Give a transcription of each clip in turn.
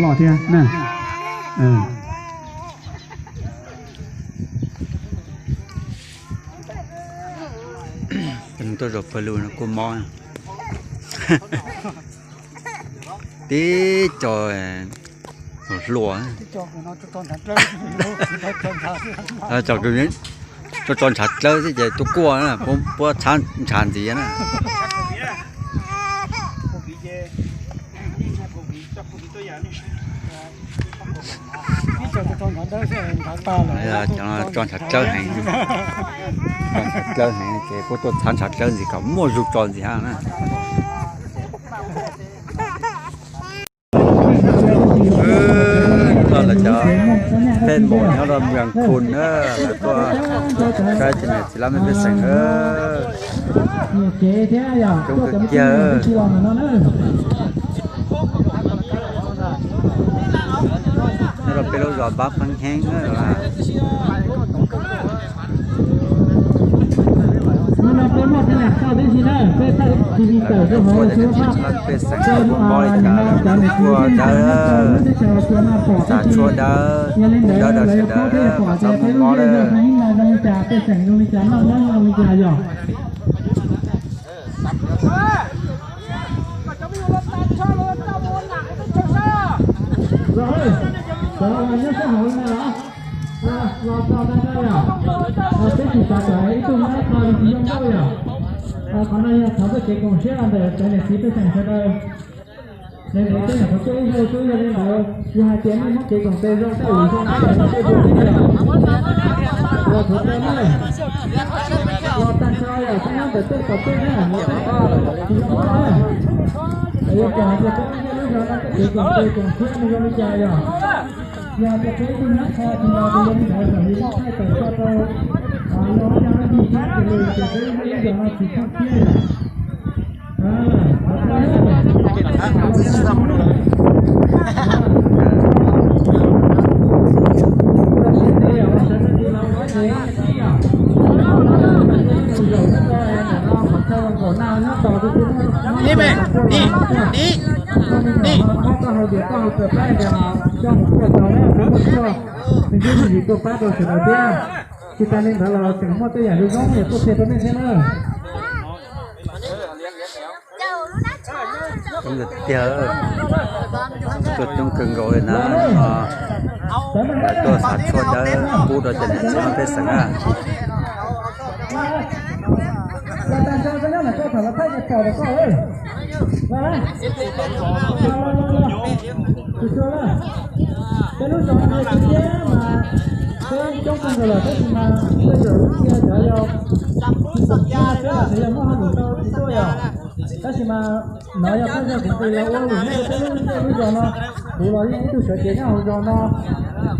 Loj thiab na. Tuaj zaum pawg lug no kuj mob. Tib co hluas, tso ntshav dlawb xwb ces tuaj kuaj na, puab txhab ntshav ntxiv na. Cov no tso ntshav dlawb heev, tso ntshav dlawb heev ces puab tuaj txhab ntshav dlawb ntxiv kom muaj zug tso ntxiv hab na. Hnub no lawv cov pej npaum nyob rau Mws Khun na, lawv tuaj saib cov niam txiv laj mej pej xeem na. Coob kawg kiag. Nyob rau peb lub zos Npab Pheeb Heeb na. Hnub no peb muaj teeb meem txog tib si na, peb txhaj tsis li tawm rau hauv xwb paj. Peb nim no cov niam txiv pej xeem kuj dawb, xav tshuaj dawb, dawb dawb sawv daws, peb pom tias peb lub zos Pheeb Heeb no zoo li cas, pej xeem zoo li cas, noj nyob zoo li cas yog. Los, cov uas nyob sab hauv no los, los txog tag nrho yom. Peb tsis xav kom ib tug nyob qhov li tsis zoo nkauj yom. Qhov no yog thov txoj kev koom siab los ntawm cov niam txiv pej xeem sawv daws. Neeg nqus tej nyuam qhuav tuaj ib zaug xwb, yog li ntawd yog hais tias nej muab kev koom tes zoo, tej lus zoo, tej lus zoo, tej lus zoo yom. Los txog tau na, los tag nrho yom, peb nyob ntawm tej tom tej na, los tag nrho tsis zoo nkauj na. Yog tias hais tias peb lub zos no tej kev koom tes koom siab nws zoo li cas yom. Yog tias peb ib tug nyob qhov tsis los ces yog li ntawd thaum yus muab thaij tawm tso rau los ib yam li thiab, ces lawv tias peb lub zos no tsis tshwj siab yom. Ib, ib, ib. Tsis tas li ntawd los tseem muaj tej yam zoo zoo tuaj qhia rau nej thiab na. Coob tiag, tuaj coob kawg nkaus li na. Lawv tuaj xav tshuaj dawb pub rau cov niam txiv pej xeem na. Peb lub zos no yog tsis tiag mas peb coob kawg nkaus lawm, tab sis mas tej zaum ib txhia cov yog tsis tau txhia thiab los yog muaj hauj lwm tau tsis tuaj yom. Tab sis mas no yog thawj zaug kuv nqis los ua lus nyob rau peb lub zej lub zos no, kuv los yeej ib tug sawv cev nyob hauv zos no,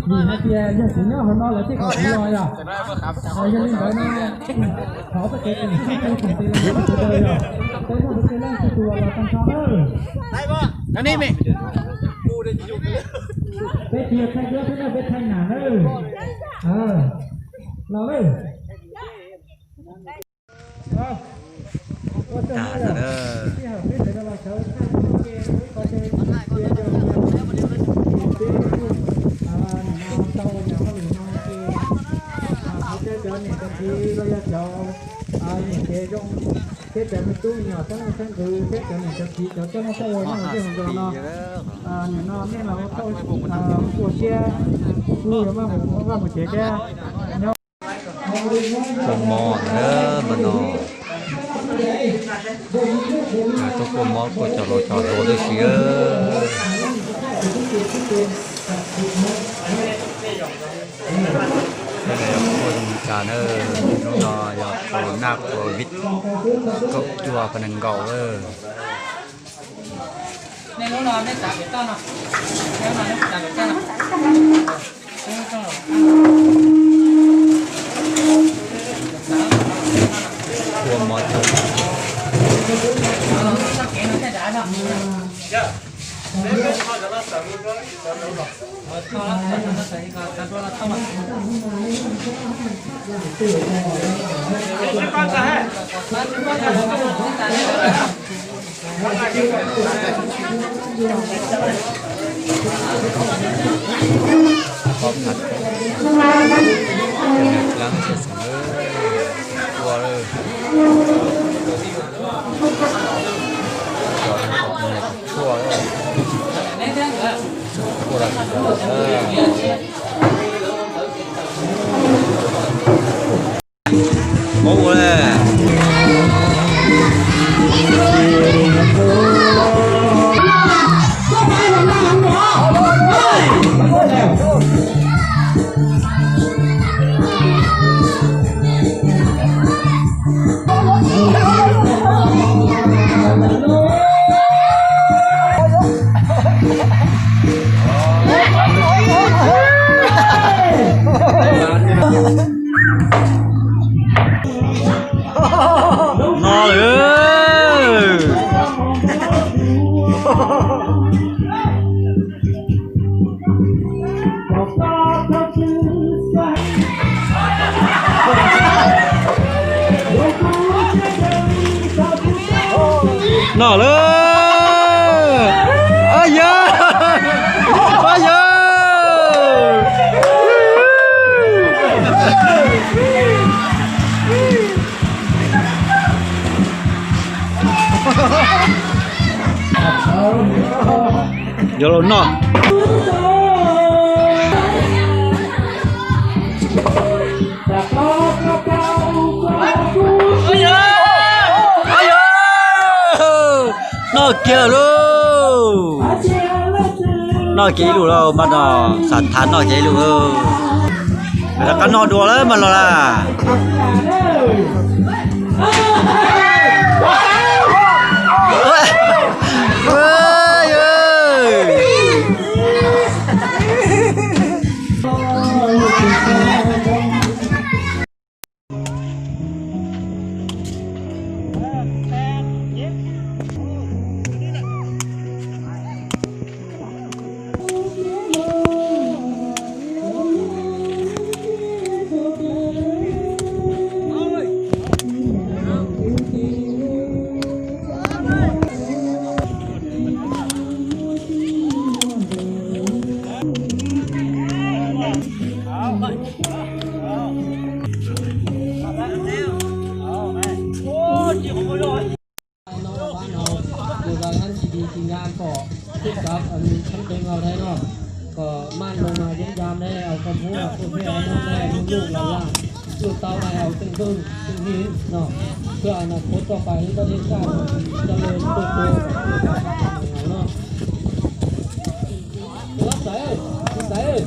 vim hais tias yog kuv nyob hauv no lawv thiaj kom kuv los yom. Yog li ntawd no, thov txoj kev koom siab rau tsoom tis los yog sawv daws yom, peb muaj tus tij laug txhua tus los tag nrho na. Peb tsis yog thaij duab thiab na, peb thaij nas na. Los lawm. Tag no na. Cov niam cov txiv los yog cov niam tsev zoo thiab cov me tub me nyuam xeeb leej xeeb ntxwv thiab cov niam cov txiv cov coj noj coj ua nyob hauv zej hauv zos no, nim no nej los ua tau ua siab, kuj yuav maj mus vaj mus tsev thiab. Kua mov na, mas no tuaj kua mov kua cov laus cov hluas tib si. Peb no yog kua zoo li cas na, hnub no yog kua naj kua viv kaum cuaj phav nees nkaum. Kua mov coob. Lab ntxhias xeem lawm, ua lawm. Tshuaj lawm, tshuaj lawm. Ua le. No lawm. No lawm. Ab yawg, ab yawg. Yuav los noj. Noj kiag lauj. Noj kiag ib lus lauj, mas no xav thab noj kiag ib lus lauj. Rov qab noj dua lawm mas los las. Tus uas hnab tsis di tsis nqa kom tub kav thab teev hauv thiab no, kom maj loo mas yeeb ya ne, au koj muab kuj thiaj muab ne, muab luj los laj, luj tau ne, au teej npwj teej hib no, thiab nas phuav roj pais ib toj thiab txaj, coj lawv tuaj tua no. Tus xaiv, tus xaiv.